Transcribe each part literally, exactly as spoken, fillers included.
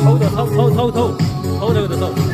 Thâu, thâu, thâu, thâu, thâu. Thâu, thâu, thâu, thâu.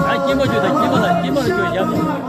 ཨ་སྐྱེས་མ་ཁྱོད་དང་སྐྱེས་མ་ལ་སྐྱེས་མ་ལ་ཁྱོད་ཡག་པོ།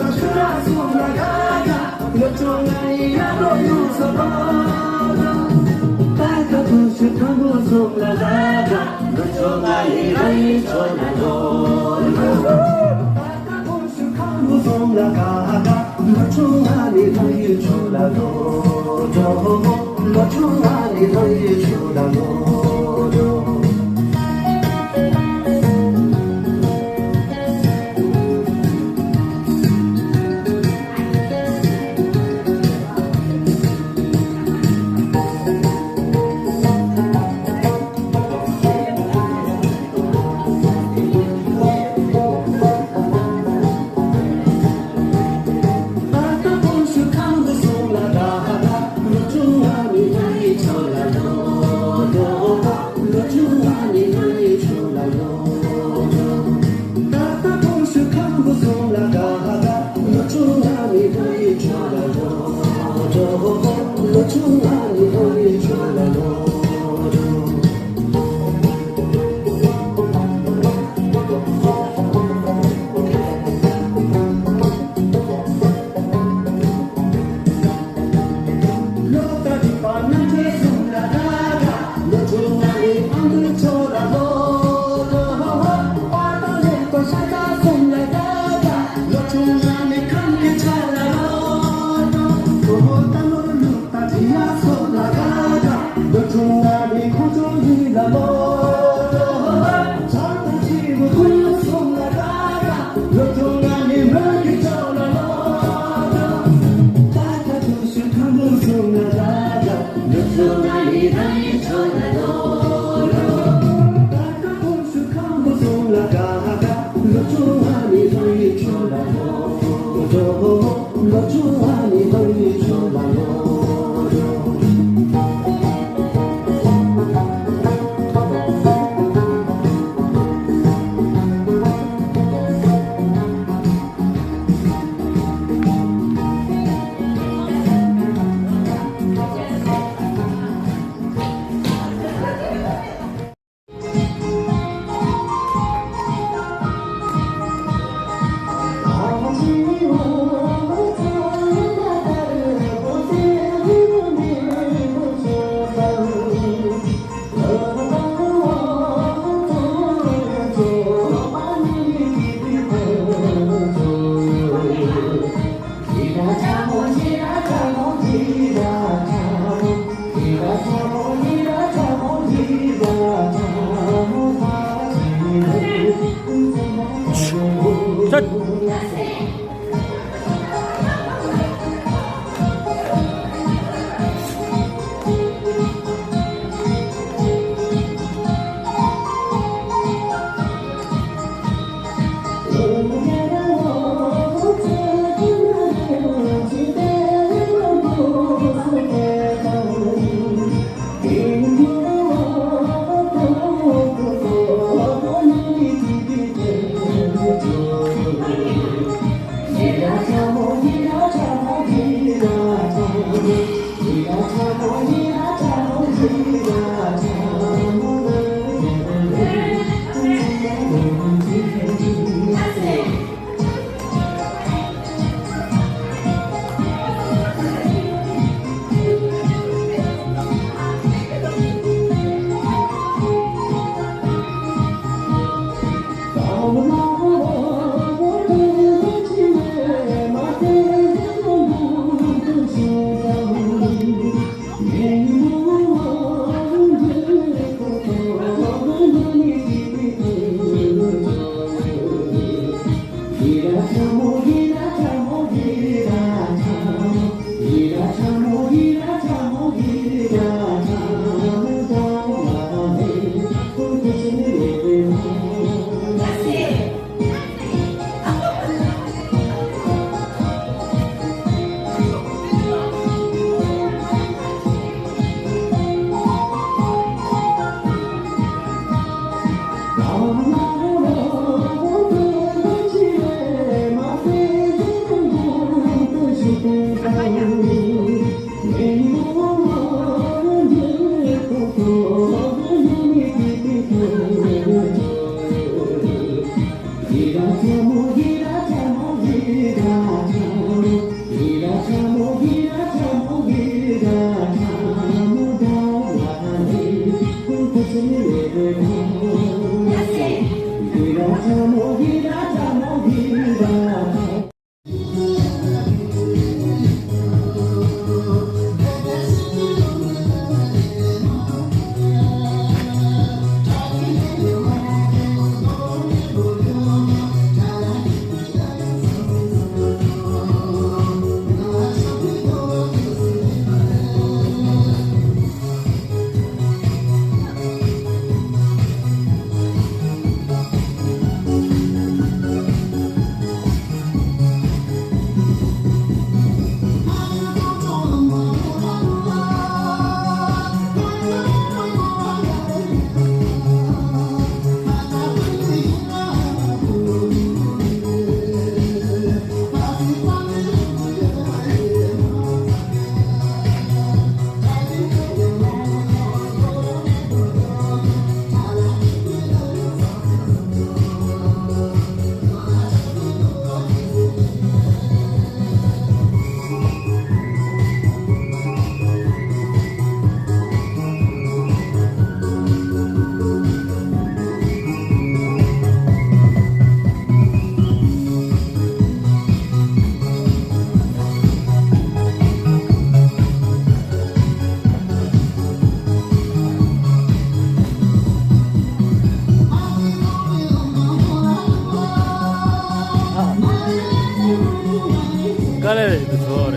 Gallery the door.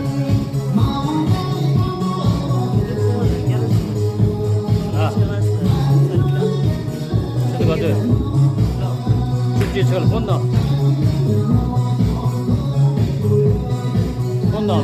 Ah. Sini batu. Cuci sekali phone dah. Phone dah.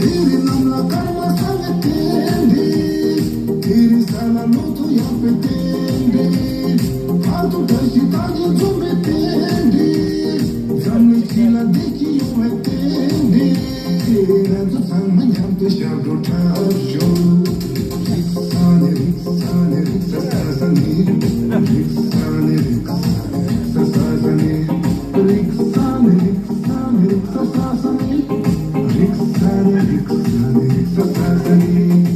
དེ་རིང་གནམ་ལ་སྐར་མ་ས་ལ་བརྟེན་ཏེ། དེ་རིང་ས་ལ་ལོ་ཐོ་ཡག་པའི་རྟེན་འབྲེལ། བར་དུ་བཀྲ་ཤིས་རྟགས་ཅན་འཛོམས་པའི་རྟེན་འབྲེལ། འཛམ་གླིང་སྤྱི་ལ་བདེ་སྐྱིད་ཡོང་བའི་རྟེན་འབྲེལ། ང་ཚོ་ཚང་མ་མཉམ་དུ་ཞབས་བྲོ་འཁྲབ་ཤོག་རིག་ས་ནས་རིག་ས་ནས་རིག་ས་ས་ས་ནས། རིག་ས་ནས་རིག་ས་ནས་རིག་ས་ས་ས་ནས། རིག་ས་ནས་རིག་ས་ནས་རིག་ས་ས་ས་ནས། རིག་ས་ནས་རིག་ས་ནས་རིག་ས་ས་ས་ནས།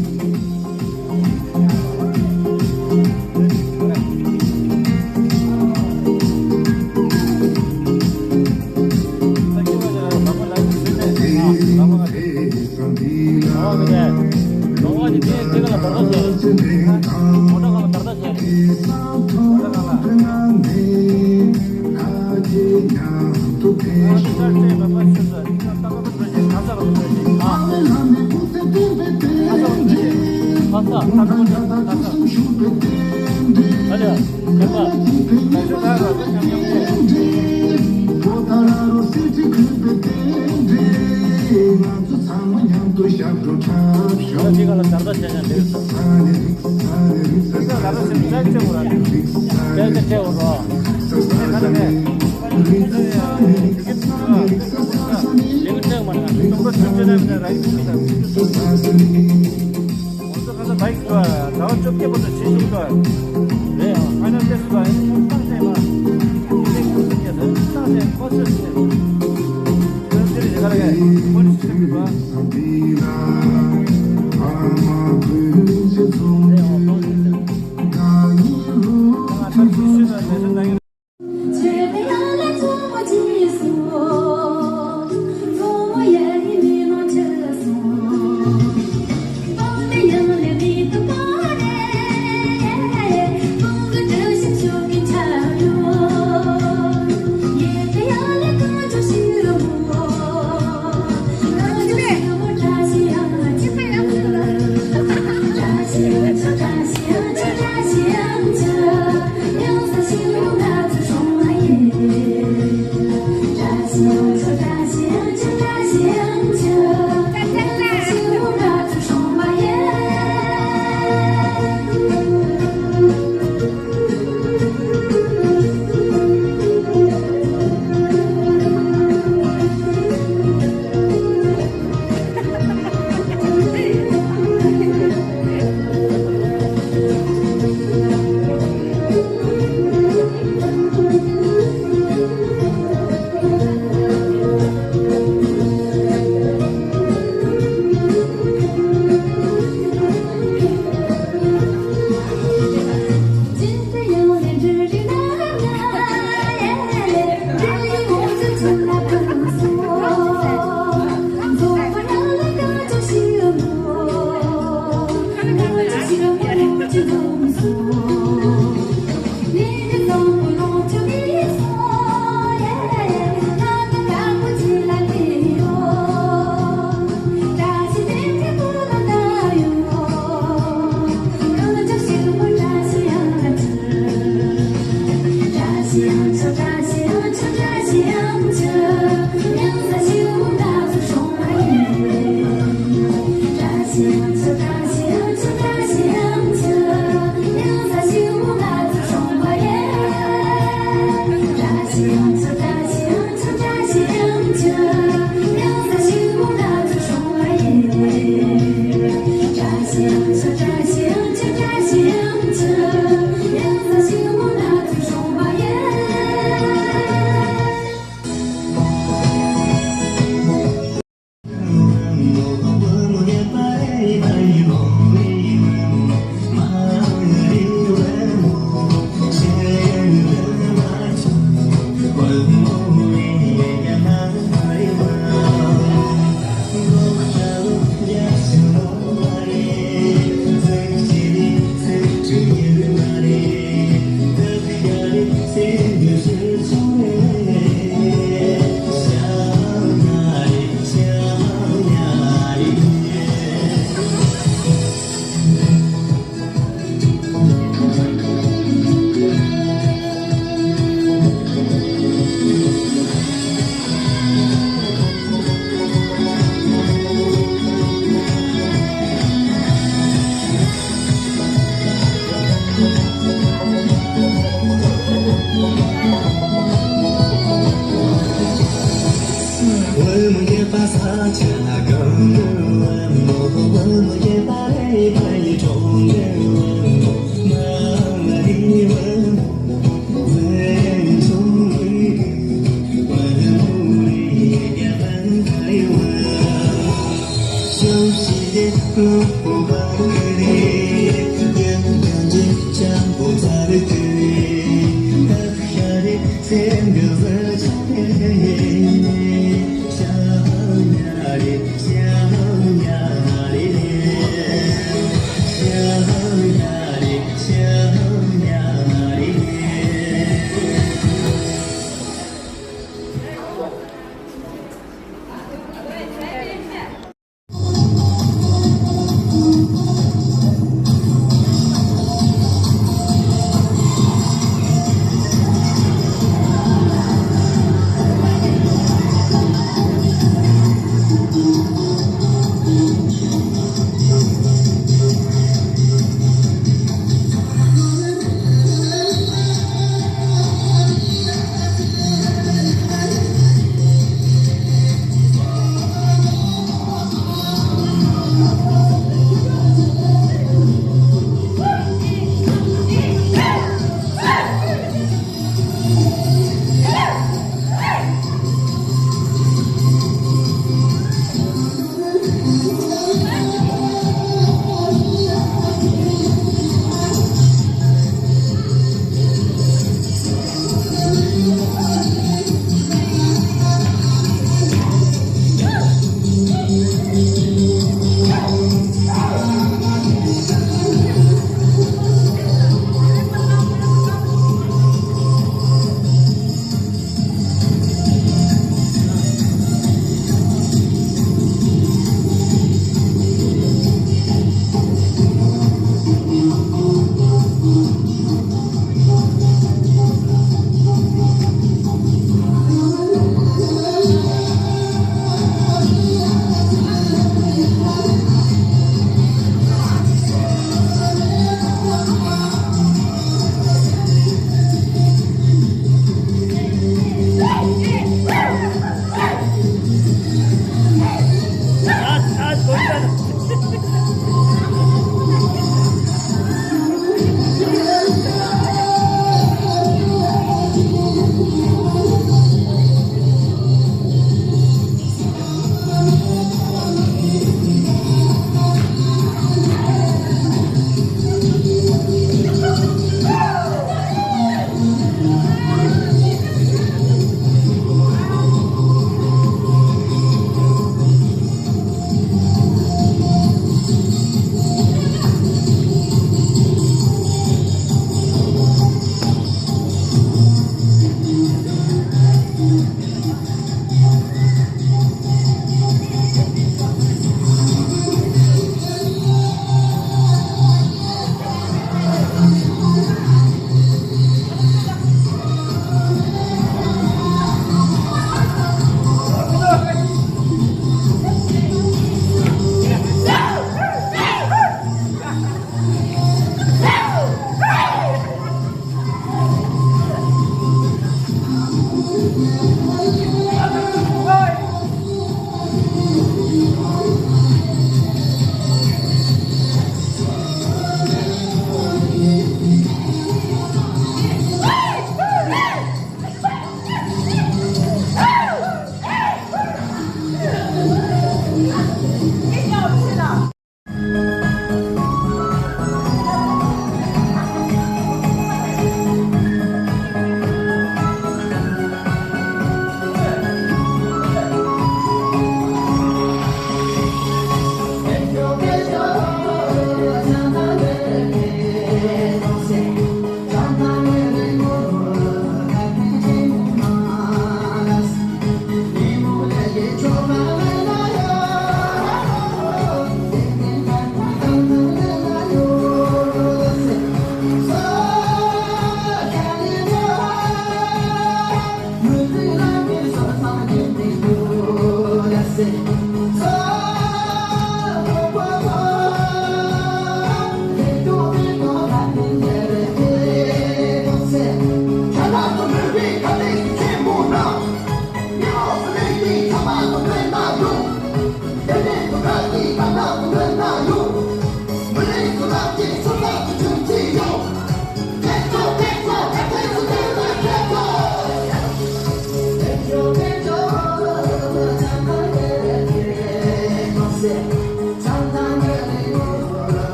ང་ཚོ་ཚང་མ་མཉམ་དུ་ཞབས་བྲོ་འཁྲབ་ཤོག་རིག་ས་ནས་རིག་ས་ནས་རིག་ས་ས་ས་ནས། རིག་ས་ནས་རིག་ས་ནས་རིག་ས་ས་ས་ནས། རིག་ས་ནས་རིག་ས་ནས་རིག་ས་ས་ས་ནས། རིག་ས་ནས་རིག་ས་ནས་རིག་ས་ས་ས་ནས། ང་ཚོ་ཁ་སང་བྷའིཀ་འགྲོ་བ་ཟླ་བ་བཅོ་བརྒྱད་བར་དུ་ཕྱིན་བཞུགས་འགྲོ་བ་རེད།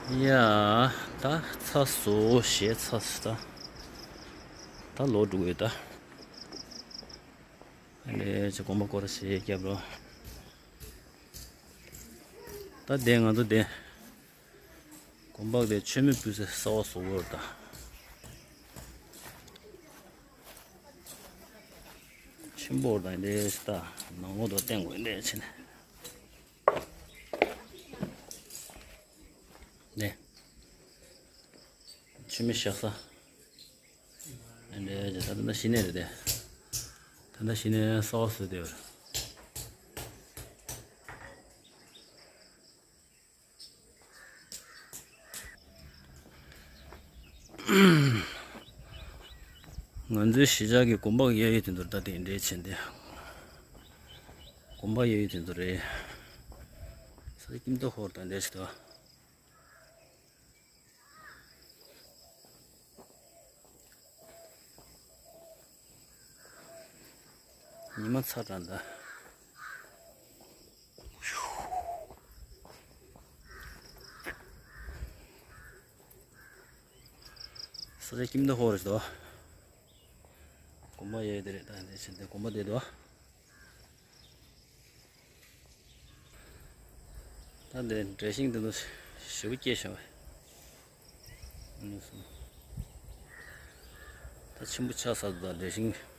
ཡ། ད་ཚར་སོང་། གཞས་ཚར་སོང་། ད་ད་ལོག་འགྲོ་གི་ཡོད་ད། ཨ་ལས་ཅི་དགོན་པ་སྐོར་ཞིག་བརྒྱབ་རོགས། ད་དེ་ང་ཚོ་དེ་དགོན་པ་དེ་མཆོད་མེ་ཕུལ་སའི་གསར་པ་བཟོ་དགོས་རེད་ད། ཆེན་པོ་དང་དེ་ད་ནང་ལོགས་དུ་བསྟན་དགོས་འདི་བྱས་ནས། ནས། མཆོད་མེ་བཞག་ས། འདི་ད་ལྟ་གཞི་ནས་རེད་དེ། ད་ལྟ་གཞི་ནས་གསར་པ་བཟོས་བསྡད་ཡོད། ང་ཚོའི་གཞིས་ཆགས་ཀྱི་དགོན་པ་གཡས་གཡོན་དེ་ཚོར་ད་དེ་འདྲའི་བྱས་ཏེ། དགོན་པ་གཡས་གཡོན་དེ་ཚོ་རེད། ས་ཆ་ཁྱིམ་ཐོག་ཧོར་དང་འདྲ་ཞིག་འདུག། ཉི་མ་ཚ་དྲགས་འདུག། ས་ཆ་ཁྱིམ་ཐོག་ཧོར་རེད་འདུག། དགོན་པ་གཡས་གཡོན་དེ་རེད། ད་འདི་བྱས་ཏེ་དགོན་པ་དེ་འདུག། ད་འདི་འབྲས་ཤིང་འདི་ཚོ་ཞེ་པོ་སྐྱེས་བཞག་པས། ད་ཆེན་པོ་ཆགས་ཚར་འདུག། ད་འབྲས་ཤིང་